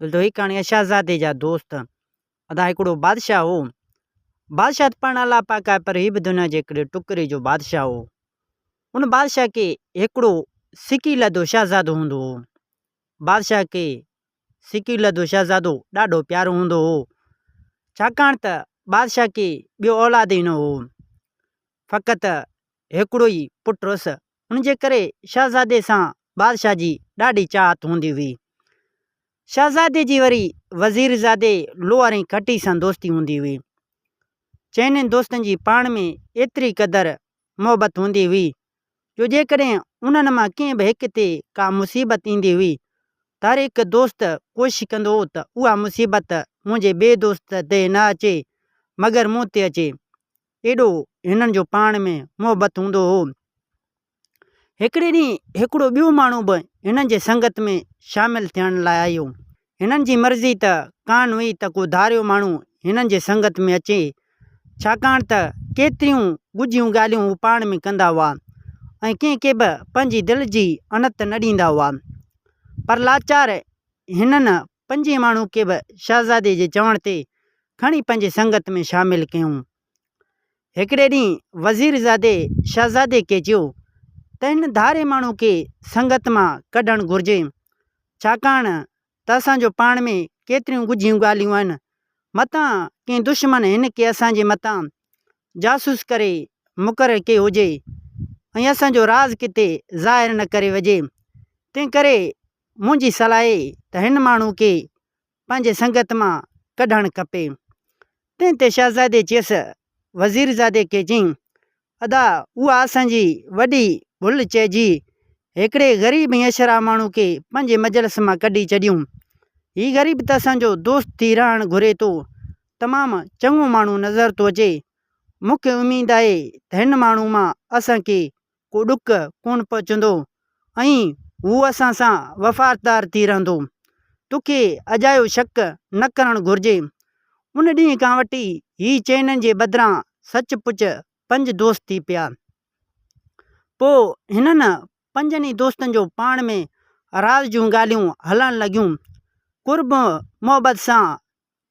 دلدو هي ڪهاڻي آهي شهزادي جا دوست. ادا هڪڙو بادشاهه هو. بادشاهه ته پاڻ الله پاڪ آهي پر هي به دنيا جي هڪڙي ٽڪري جو بادشاهه هو. ان بادشاهه کي هڪڙو سڪيلڌو شهزادو هوندو هو. بادشاهه کي سڪيلڌو شهزادو ڏاڍو پيارو هوندو هو. ڇاڪاڻ ته بادشاهه کي ٻيو اولاد ئي نه هو. فقط هڪڙو ئي پٽ هوس، ان جي ڪري شهزادي سان بادشاهه جي ڏاڍي چاهت هوندي هئي. شهزادي جي وري وزيرزادي لوهر ۽ کٽي سان دوستي هوندي هئي. چئني دوستن جي پاڻ ۾ ايتري قدر محبت هوندي هئي، جو جيڪڏهن انهن مان ڪنهن به هڪ تي ڪا مصيبت ايندي هئي ته هر هڪ دوست ڪوشش ڪندو هو ته اها مصيبت منهنجي ٻئي دوست تي نه اچي، مگر مون تي اچي. ايڏو هنن جو پاڻ ۾ محبت هوندو هو. هڪڙي ڏينهن هڪڙو ٻيو ماڻهو به هنن جي سنگت ۾ شامل ٿيڻ لاء آيو. هنن جي مرضي ته ڪانه هئي ته ڪو ڌاريو ماڻهو هنن جي سنگت ۾ اچي، ڇاڪاڻ ته ڪيتريون ڳجهيون ڳالهيون هو پاڻ ۾ ڪندا هئا ۽ ڪنهن کي به پنهنجي دل جي انت نه ڏيندا هئا. پر لاچار هنن پنجين ماڻهو کي به شهزادي جي چوڻ تي کڻي پنهنجي سنگت ۾ شامل ڪيائون. هڪڙي ڏينهن وزيرزادي شهزادي کي چيو ته هن ڌارئي ماڻهو کي سنگت مان ڪڍڻ گهرجي، ڇاڪاڻ ته اسان جو پاڻ ۾ ڪيتريون ڳجهيون ڳالهيون آهن، متان ڪنهن دشمن هن کي اسان جي متان جاسوس ڪري مقرر ڪيو هجي ۽ اسان جو راز ڪٿي ظاهر نه ڪري وجهي، تنهنڪري منهنجي صلاح آهي ته هن ماڻهو کي پنهنجي سنگت مان ڪڍڻ کپي. تنهن تي شهزادي چيس، وزيرزادي کي چيائين، ادا اها اسان جي وڏي ڀل چئجي، هڪڙي غريب ۽ اشراف ماڻهو کي پنهنجي مجلس مان ڪڍي ڇڏيون. هي غريب ته اسان جو دوست ٿي رهڻ گهري ٿو، تمام چڱو ماڻهو نظر ٿو اچي. مون کي اميد آهي ته هن ماڻهو مان اسان کي ڪو ڏک ڪونه پهچندو ۽ هو اسان سان وفادار ٿي رهندو. توکي اجايو شڪ نه ڪرڻ گهرجي. ان ڏينهن کان وٺي هي چئنن جي بدران سچ پچ پنج دوست ٿي پيا. پوء هنن پنجن ئي دوستن جو پاڻ ۾ راز جون ڳالهيون هلڻ لڳيون. قرب محبت سان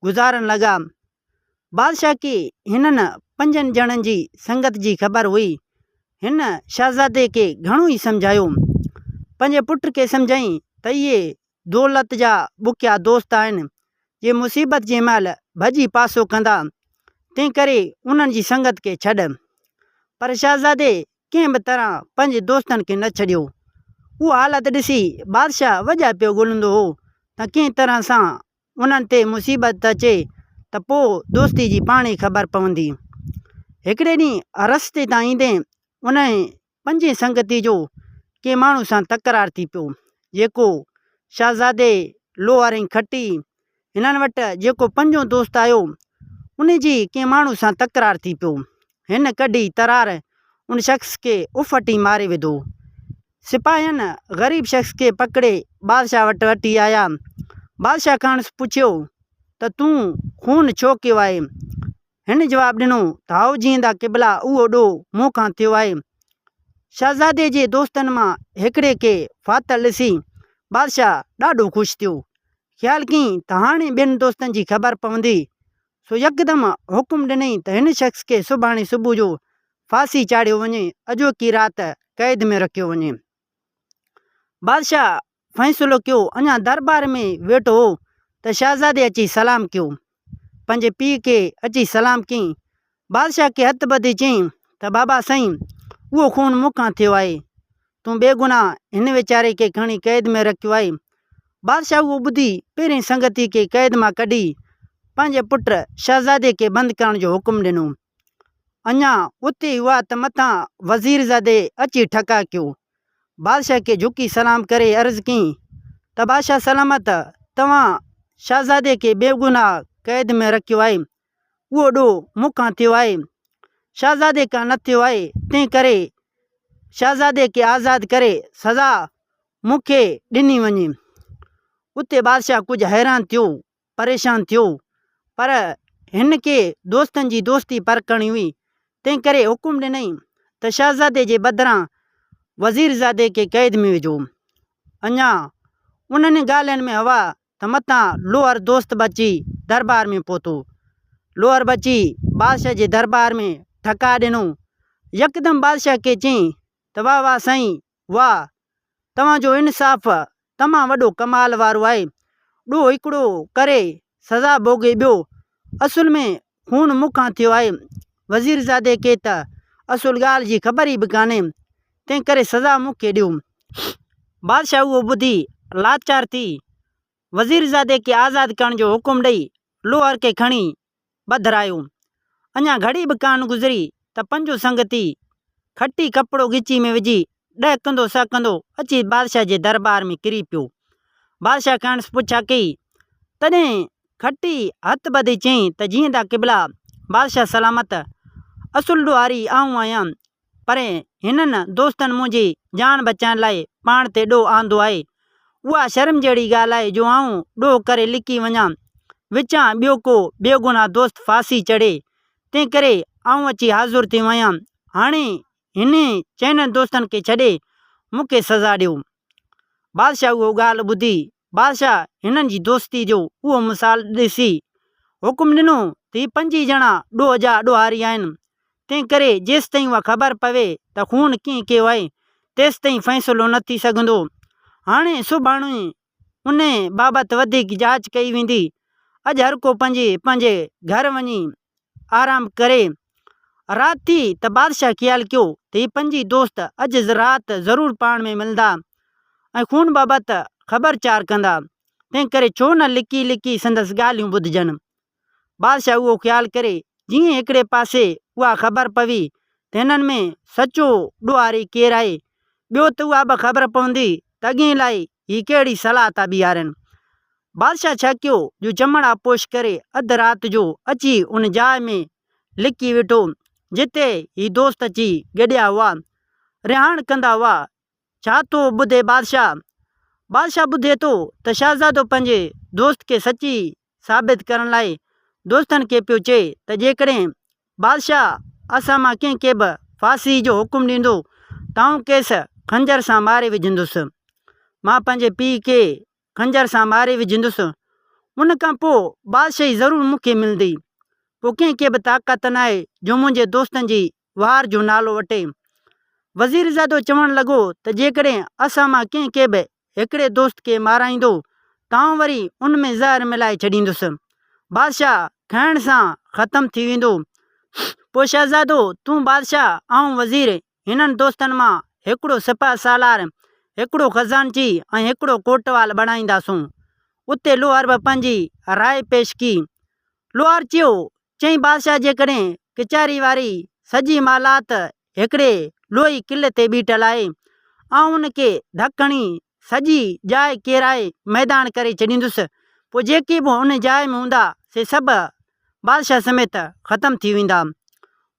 گذارڻ لڳا. بادشاهه کي هنن پنجن ڄڻن جي سنگت جي خبر هئي. هن شهزادي کي گهڻو ئي سمجهايو. پنهنجي پٽ کي سمجهائين ته اهي دولت جا بکيا دوست آهن، جي مصيبت جي مهل ڀڄي پاسو ڪندا، تنهنڪري انهن جي سنگت کي ڇڏ. پر شهزادي ڪنهن به طرح پنهنجي دوستن کي نه ڇڏيو. اها حالت ڏسي بادشاهه وڄا پيو ڳولهندو هو ته ڪنهن طرح سان انهن تي مصيبت اچي ته پوء دوستي جي پاڻ ئي خبر پوندي. هڪڙي ڏينهن رستي تان ايندي انهي پنجين سنگتي جو ڪنهن ماڻهو سان تڪرار ٿي پيو، جيڪو شهزادي لوهر ۽ کٽي هنن وٽ جيڪو پنجون دوست آيو، انهي جي ڪنهن ماڻهو سان تڪرار ٿي پيو. هن ڪڍي ترار ان شخص کي اڦٽي ماري وڌو. سپاهين غريب شخص کي پڪڙي بادشاهه وٽ وٺي آيا. بادشاهه کانئس پڇيو ته تون خون ڇو ڪيو آهي؟ هن جواب ڏنو ته هائو جيئندا قبلا اهو ڏوهه مون کان ٿيو آهي. شهزادي جي دوستن مان هڪڙي کي ڦاٿل ڏسي بادشاهه ڏاڍو خوش ٿيو. خيال ڪيائين ته هاڻي ٻين دوستن جي خبر پوندي. سو يڪدم حڪم ڏنائين ته هن شخص کي سڀاڻي صبح جو ڦاسي چاڙهيو وڃي، اڄوڪي رات قيد ۾ رکيو وڃي. بادشاهه فيصلو ڪيو، اڃا درٻار ۾ ويٺو هو ته شهزادي اچي سلام ڪيو. پنهنجي پيء کي اچي سلام ڪيائين. بادشاهه کي هٿ ٻڌي چيائين ته بابا سائين، اهو خون مون کان ٿيو آهي. تون بيگناهه هن ويچاري کي کڻي قيد ۾ رکيو آهي. بادشاهه اهو ٻڌي پهرين سنگتي کي قيد مان ڪڍي پنهنجي پٽ شهزادي کي بند ڪرڻ جو حڪم ڏنو. اڃا اتي ئي هئا ته مٿان وزيرزادي اچي ٺڪاء ڪيو. بادشاهه کي جهڪي سلام ڪري عرض ڪيائين ته بادشاهه سلامت توهان شهزادي کي بيگناهه قيد ۾ رکيو آهي. اهو ڏوهه مون کان ٿيو آهي، شهزادي کان نه ٿيو آهي، تنهن ڪري شهزادي کي آزاد ڪري سزا مون کي ڏني وڃي. اتي بادشاهه ڪجهه حيران ٿيو، پريشان ٿيو، پر هن کي دوستن جي دوستي پرکڻي هئي، تنهن ڪري حڪم ڏنائين ته شهزادي جي بدران وزيرزادي کي قيد ۾ وجهو. اڃا انهن ڳالهين ۾ هئا. ته متان لوهر دوست به اچي دربار ۾ پهتو. لوهر به اچي بادشاهه جي دربار ۾ ٺڪاء ڏنو. يڪدم بادشاهه کي چيائين ته واهه واهه سائين واهه! توهان جو انصاف تمام وڏو ڪمال وارو آهي. ڏوهه هڪڙو ڪري سزا ڀوڳي ٻيو. اصل ۾ خون مون کان ٿيو آهي. وزيرزادي کي ته اصل ڳالهه جي خبر ئي به ڪانهي، تنهن ڪري سزا مون کي ڏيو. بادشاهه اهو ٻڌي لاچار ٿي وزيرزادي کي آزاد ڪرڻ جو حڪم ڏئي لوهر کي کڻي ٻڌرايو. اڃا گهڙي به ڪانه گذري ته پنجو سنگتي کٽي ڪپڙو ڳچي ۾ وجهي ڏهڪندو سهڪندو اچي بادشاهه جي درٻار ۾ ڪري پيو. بادشاهه کانئس پڇا ڪئي، تڏهن کٽي هٿ ٻڌي چيائين ته جيئندا قبلا، بادشاهه سلامت، اصل ڏوهاري آئون آهيان، پر هنن دوستن منهنجي جان بچائڻ لاء پاڻ تي ڏوهه آندو آهي. اها شرم جهڙي ڳالهه آهي جو آئون ڏوهه ڪري لڪي وڃان، وچان ٻيو ڪو بيگناهه دوست ڦاسي چڙهي، تنهن ڪري آئون اچي حاضر ٿيو آهيان. هاڻي هنن چئنن دوستن کي ڇڏي مون کي سزا ڏيو. بادشاهه اهو ڳالهه ٻڌي بادشاهه هنن جي دوستي جو اهو مثال ڏسي حڪم ڏنو ته هي پنجئي ڄڻا ڏوهه جا ڏوهاري آهن، تنهن ڪري جيستائين اها خبر پوي ته خون ڪنهن ڪيو آهي، تيستائين فيصلو نه ٿي سگهندو. هاڻي سڀاڻي انهي بابت وڌيڪ جاچ ڪئي ويندي. اڄ هر ڪو پنهنجي پنهنجي گهر وڃي آرام ڪري. رات ٿي ته بادشاهه خيال ڪيو ته هي پنجئي دوست اڄ رات ضرور پاڻ ۾ ملندا ۽ خون بابت خبر چار ڪندا، تنهن ڪري ڇو نه لڪي لڪي سندس ڳالهيون ٻڌجن. بادشاهه اهو خيال ڪري جيئن هڪڙي پاسي اها خبر پوي ته هنن ۾ سچو ڏوهاري ڪير آهي، ٻيو ته اها به خبر پوندي ته اڳئين لاء هي ڪهڙي صلاح ٿا بيهارين. بادشاهه ڇا ڪيو جو چمڙا پوش ڪري اڌ رات جو اچي ان جاء ۾ لڪي ويٺو، جتي هي دوست اچي گڏيا هئا، رهاڻ ڪندا هئا. ڇا ٿو ٻڌي بادشاهه؟ بادشاهه ٻڌي ٿو ته شهزادو پنهنجي دوست کي سچي ثابت ڪرڻ لاء دوستن کي پيو چئي ته جيڪڏهن بادشاهه اسان مان ڪنهن کي به ڦاسي جو حڪم ڏيندو ته آئون کيس خنجر سان ماري وجهندس. مان پنهنجي پيء کي خنجر سان ماري وجهندس. ان کان پوء بادشاهي ضرور مون کي ملندي. پوء ڪنهن کي به طاقت ناهي جو منهنجي دوستن جي وار جو نالو وٺي. وزيرزادو چوڻ لڳو ته جيڪڏهن اسان مان ڪنهن کي به هڪڙي دوست کي مارائيندو ته آئون وري ان ۾ زهر ملائي ڇڏيندس. بادشاهه کائڻ سان ختم ٿي ويندو. پوء شهزادو، تون بادشاهه، آئون وزير، هنن دوستن مان هڪڙو سپهه سالار، هڪڙو خزانچي ۽ هڪڙو ڪوٽوال بڻائينداسون. اتي لوهار به پنهنجي راء پيش ڪئي. لوهار چيو، چئين بادشاهه جيڪڏهن ڪچهري واري سڄي مالات هڪڙي لوهي قلعي تي بيٺل آهي، آئون ان کي ڌڪ هڻي سڄي جاء ڪيرائي ميدان ڪري ڇڏيندس، پوء جيڪي به ان جاء ۾ هوندا سي سڀ بادشاهه سميت ختم ٿي ويندا.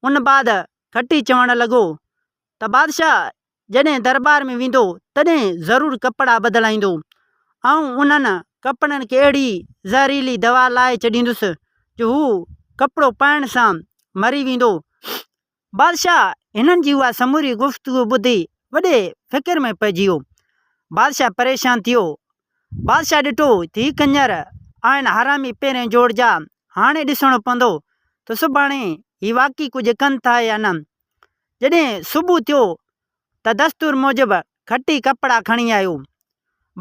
ان بعد کٽي چوڻ لڳو ته بادشاهه جڏهن درٻار ۾ ويندو تڏهن ضرور ڪپڙا بدلائيندو. آئون انهن ڪپڙن کي اهڙي زهريلي دوا لائي ڇڏيندس جو هو ڪپڙو پائڻ سان مري ويندو. بادشاهه هنن جي اها سموري گفتگو ٻڌي وڏي فڪر ۾ پئجي ويو. بادشاهه پريشان ٿي ويو. بادشاهه ڏٺو ته هي ڪڃر آهن حرامي پهرين جوڙ جا، هاڻي ڏسڻو پوندو ته سڀاڻي هي واقعي ڪجهه ڪن ٿا يا نه. جڏهن صبح ٿيو ته دستور موجب کٽي ڪپڙا کڻي آيو.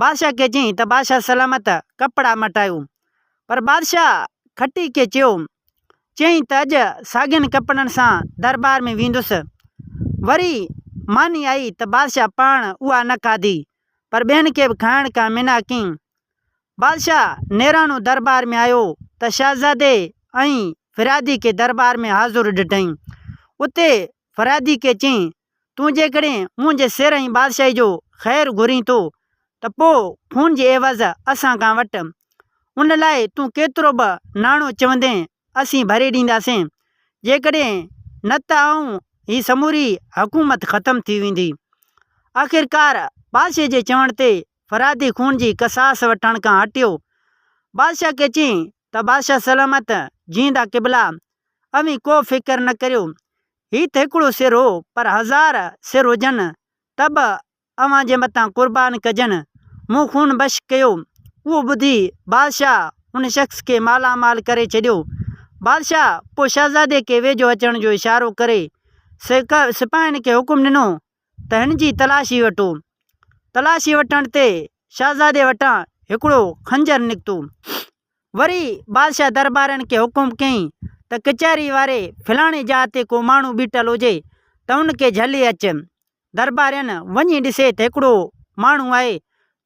بادشاهه کي چيائين ته بادشاهه سلامت ڪپڙا مٽايو. پر بادشاهه کٽي کي چيو، چيائين ته اڄ ساڳين ڪپڙن سان درٻار ۾ ويندس. وري ماني آئي ته بادشاهه پاڻ اها نه کاڌي، پر ٻين کي به کائڻ کان منع ڪيائين. بادشاهه نيرانو درٻار ۾ آيو ته شهزادي ۽ فريادي کي درٻار ۾ حاضر ڏٺائين. اتي فريادي کي چيائين، تون جيڪڏهن منهنجي سر ۽ بادشاهي جو خير گهرين ٿو ته پوء خون جي عيوض اسان کان وٺ. ان لاء تون ڪيترو به ناڻو چوندين اسين ڀري ڏينداسين. جيڪڏهن نه ته آئون هي سموري حڪومت ختم ٿي ويندي. آخرڪار بادشاهه جي چوڻ تي فرهادي خون جي قصاص وٺڻ کان هٽيو. بادشاهه کي چيائين ته بادشاهه سلامت، جيئندا قبلا، اوهين ڪو فڪر نه ڪريو. هي ته هڪڙو سر هو، پر هزار سر هجن ته به اوهان جي مٿان قربان ڪجن. مون خون بخش ڪيو. اهو ٻڌي بادشاهه ان شخص کي مالا مال ڪري ڇڏيو. بادشاهه پوء شهزادي کي ويجهو اچڻ جو اشارو ڪري سپاهين کي حڪم ڏنو ته هن جي تلاشي وٺو. تلاشي وٺڻ تي شهزادي وٽان هڪڙو خنجر نڪتو. وري بادشاهه دربارين کي حڪم ڪيائين ته ڪچهري واري فلاڻي جاء تي ڪو ماڻهو بيٺل هجي ته ان کي جهلي اچ. دربارين وڃي ڏسي ته هڪڙو ماڻهو آهي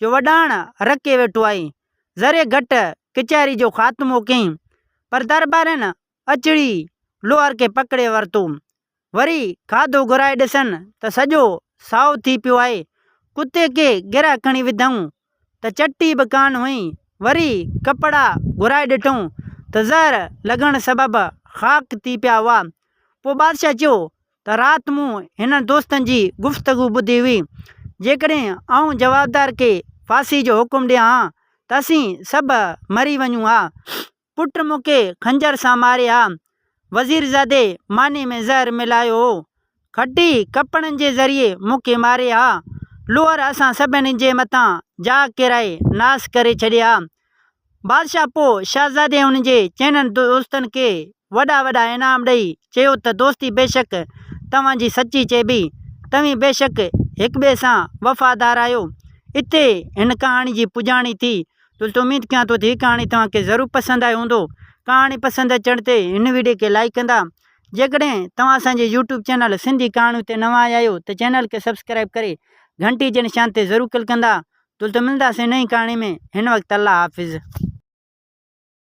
جو وڏاڻ رکي ويٺو آهي. ذري گهٽ ڪچهري جو خاتمو ڪيائين پر دربارين اچڙي لوهر کي پڪڙي ورتو. وري کاڌو گهرائي ڏسن ته سڄو سائو ٿي پيو آهي. ڪتي کي گرهه کڻي وڌائون ته چٽي به ڪانه هئي. وري ڪپڙا گهرائي ڏٺئون ته زهر لڳڻ سبب خاڪ ٿي پيا هئا. پوء بادشاهه چيو ته رات مون هنن دوستن جي گفتگو ٻڌي هئي. جيڪڏهن آئون جوابدار کي ڦاسي جو حڪم ڏيان ها ته اسين سڀ مري وڃون ها. پٽ مون کي خنجر سان ماري ها. وزيرزادي ماني ۾ زهر ملايو هو. کٽي ڪپڙن جي ذريعي مون کي ماري ها. لوهر اسان سڀني جي مٿان جاء ڪيرائي ناس ڪري ڇڏي ها. بادشاهه پوء شهزادي ۽ ان جي چئنن دوستن کي وڏا وڏا انعام ڏئي چيو ته دوستي بيشڪ توهان جي سچي چئبي. توهين بيشڪ هڪٻئي سان وفادار آهيو. اتي هن ڪهاڻي جي پڄاڻي ٿي. دوستو اميد ڪيان ٿو ته هي ڪهاڻي توهان کي ضرور پسند آئي هوندو. ڪهاڻي پسند اچڻ تي هن ويڊيو کي لائيڪ ڪندا. جيڪڏهن توهان اسان جي يوٽيوب چينل سنڌي ڪهاڻيون تي نوان آيا آهيو ته چينل کي سبسڪرائيب ڪري گهنٽي جي نشان تي ضرور ڪلڪ ڪندا. دوستو ملنداسين نئين ڪهاڻي ۾ هن وقت الله حافظ.